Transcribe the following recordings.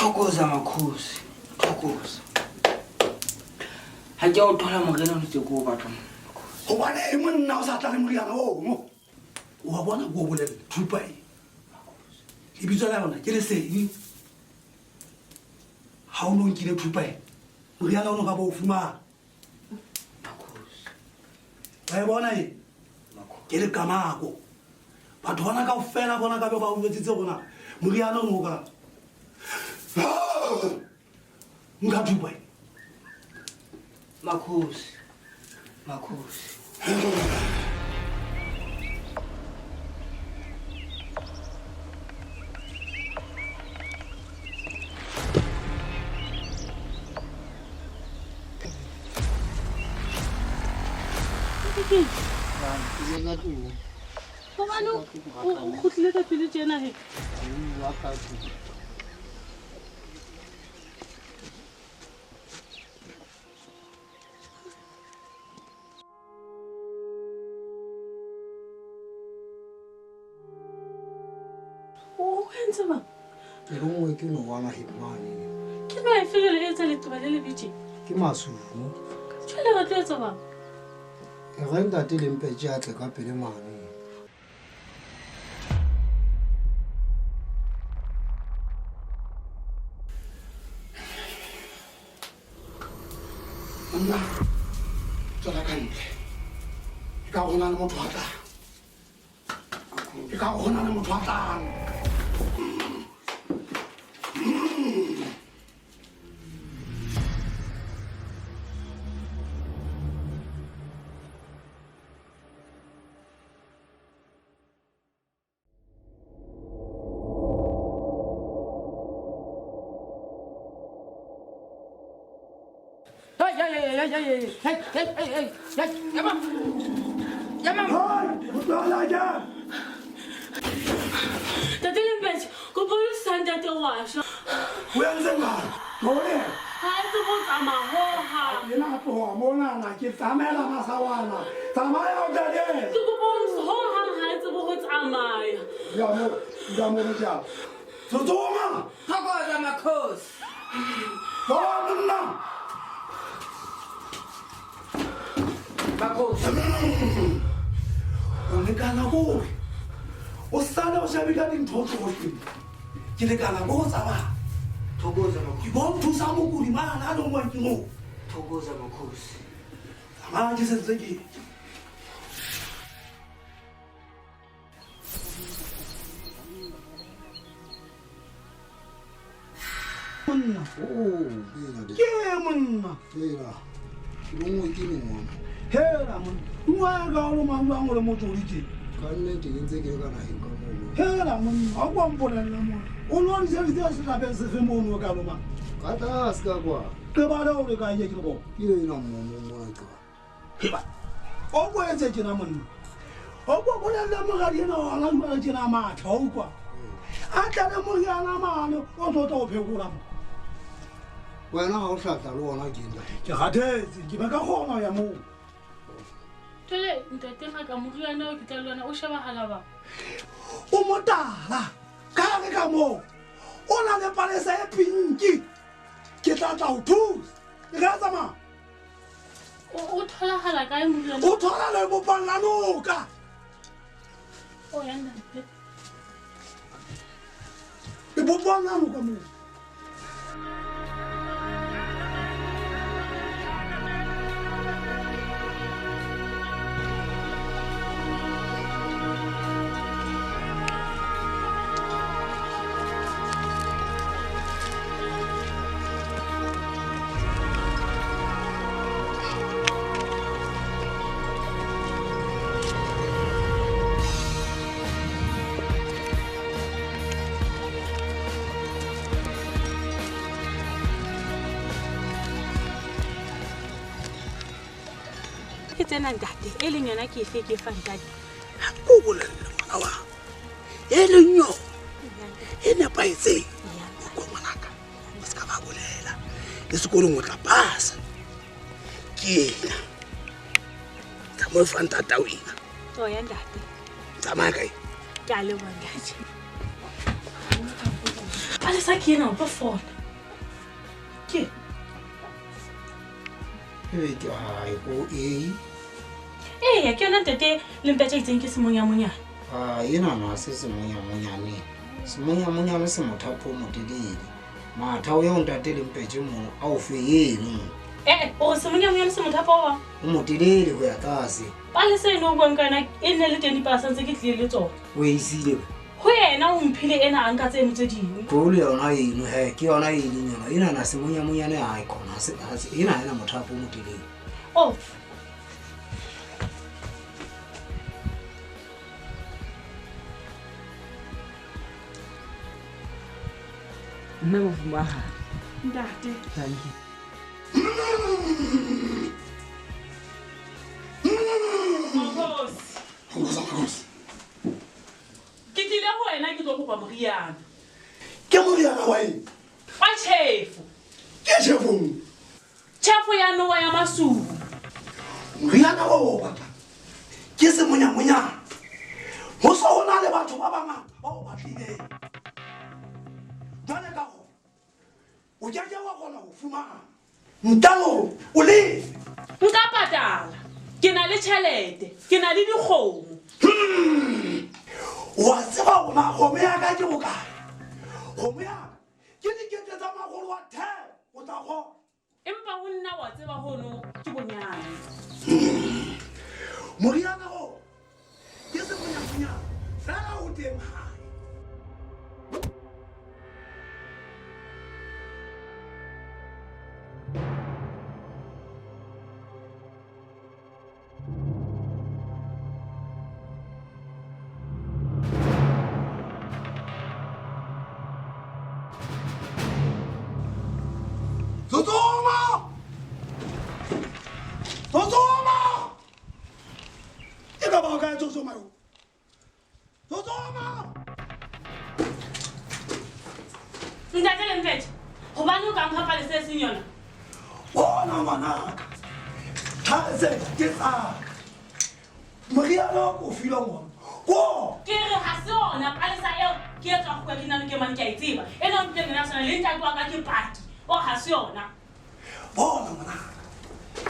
Thokoza makhosi, thokoza. Ha ke a o thola morena o ntse ke o batla. Hobane e monna o sa tla le moriana oo mo. Wa bona ko bolelle thupa e. Lebitso la yona ke lesedi. Ha o no nkile thupa e. Moriana o no ka bo o fumana. Wa e bona e? Ke le kamako. Batho bana kaofela bona ka be ba o jwetsitse rona moriana o no ka. Nka thupa e. Makhosi. Makhosi. Gobane o kgutlile ka pele tjena he. O entse mang? Ke lonngwe ke nowana hepmane. Ke noha efe jwale e etsa leqeba le lebe tje? Ke masumu. Jwale re tlo etsa bang? E re ntate le mpetje a tle ka pele mane. Monna, tswela ka ntle. E ka go na le motho a tlang. E ka go na le motho a tlang. Ntate Lempetje, kopa o thusa ntate wa shwa. O entse jwang? Tlohela. Ha a tsebe ho tsamaya hohang. Ena tloha monana, ke tsamaela masawana. Tsamaya o tlale. Ke kopa o ntse hohang ha a tsebe ho tsamaya. Dula mo, dula mo motjaba. Tsotsoma! Thokoza makhosi. Tloha monna. Makhosi. O lekana kore o sale o shebile dintho tsohle. Ke lekana ko go tsamaya. Thokoza makhosi. Ke bo nthusa mokudi mane a longwang ke moo. Thokoza makhosi. Tsamaya ke sentse ke. Monna. Ke monna. Hela. Ke lonngwe ke nongwana. Hela monna. Nngwe ka o loma jwang o le motsodi tje? Ka nnete ke ntse ke le ka naheng ka mono. Hela monna, ha o kwa mpolella monna. O no di sebeditse setlapeng sefe mono o ka loma? Ka tlase ka kwa. Qebale o le kae ke le bona? Ke ena mono mona qeba. Heba. O ko etse tjena monna. O ko bolelle moradi ena wa hona jwale tjena matha o utlwa. A tle le moriana mane o tlo tla o phekola mo. Wena ha o hlatla le ona ke ntate. Ke kgathetse, ke be ka kgona ho ya moo. Jwale ntate ngaka moriana o ke tla le ona o shebahala bang? O motala ka hare ka moo. O na le palesa e pinki. Ke tla tla o thusa. Re a tsamaya. O tholahala kae moriana? O thola lebopong la noka. O ya ntate. Lebopong la noka moo. Ke tsena ntate e leng yona ke efe ke fa ntate. Ko bolelle ngwana wa e leng yona e nepahetseng ko ngwanaka o se ka ba bolela le sekolong o tla pasa ke ena tsamaya fa ntata wena o ya ntate tsamaya kae ke a leboha ntate. Palesa ke ena o tlo fola ke ebe ke hae ko e eya ke yona ntate Lempetje itseng ke semonyamonnyane. A ena na se semonyamonnyane semonyamonnyane se mothapo o motelele matha o eo ntate Lempetje mono a o fe eno o re semonyamonnyane se mothapo wa o motelele ho ya tlase. Palesa eno o buang ka yona e nne le teng dipalesa ntse ke tlile le tsona o e isile ho yena o mphile ena a nka tseno tse dingwe tlo le yona eno he ke yona e leng yona ena na semonyamonnyane ha e khona ena ha ena mothapo o motelele. Oh nna mofumahadi ntate thank you. Makhosi Makhosi ke tlile ho wena ke tlo kopa moriana. Ke moriana wa eng? Wa tjhefo. Ke tjhefo? Tjhefo ya nowa ya masubu. Moriana wa o batla ke semonyamonnyane ho so ho na le batho ba bangata ba o batlileng jwale ka hore o ke wa kgona ho fumana ntalo o lefe. Nka patala ke na le tjhelete ke na le dikgomo. Wa tseba hore na kgomo ya ka ke bokae? Kgomo ya ka ke dikete tsa makgolo a 10 o tla kgona. Empa ho nna wa tseba hono ke bonyane. Moriana o ke semonyamonnyane fela o teng hae. Tsotsoma! Tsotsoma! E ka ba kae Tsotsoma eo? Tsotsoma! Ntate Lempetje, hobane o ka mpha palesa e seng yona? Bona ngwanaka, tlhase ke tsaka. Moriana o fileng ona ko ke re ha se ona palesa eo ke e tswa go ke nna ke mang ke a e tseba ena o mpile nna sona le ntate wa ka ke paki o ha se yona. Bona ngwanaka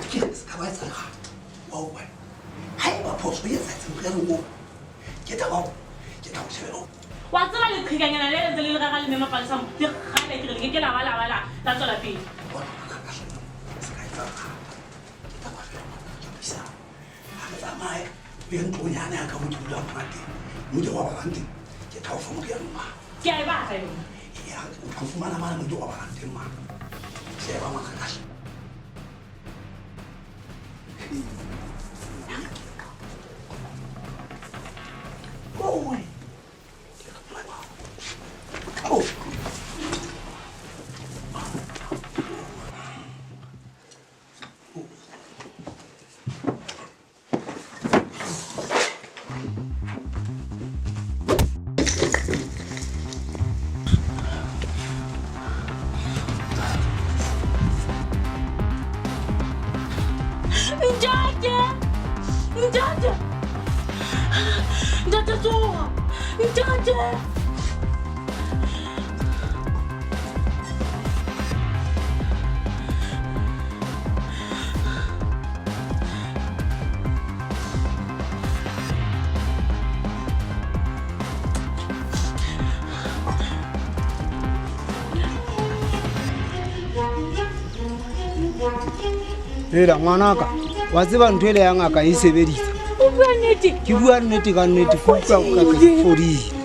ke se ka ba etsa lerata wa utlwa haeba phoso e etsahetse morianeng oo ke taba ke tla o shebela. Wa tseba leqhekanyana le lentse le le rera le mme Mapalesa mo ke kgale ke re le ke ke la ba la ba la la tswela pele. Bona ngwanaka hle se ka etsa lerata ke taba fela ngwanaka ke buisana ha re tsamaye o ye ntlong yane ya ka mo ke dulang hona teng mo ke robalang teng ke tla o fa morianeng wa ke a e batla yona. Eya o tla fumana mane mo ke robalang teng mane. Sheba ngwanaka hle. Oe. Oh. Ntate! Ntate! Ntate tsoha! Ntate! Hela ngwanaka wa tseba ntho ele ya ngaka e sebeditse. O bua nnete? Ke bua nnete ka nnete, ke utlwa ka ke fodile.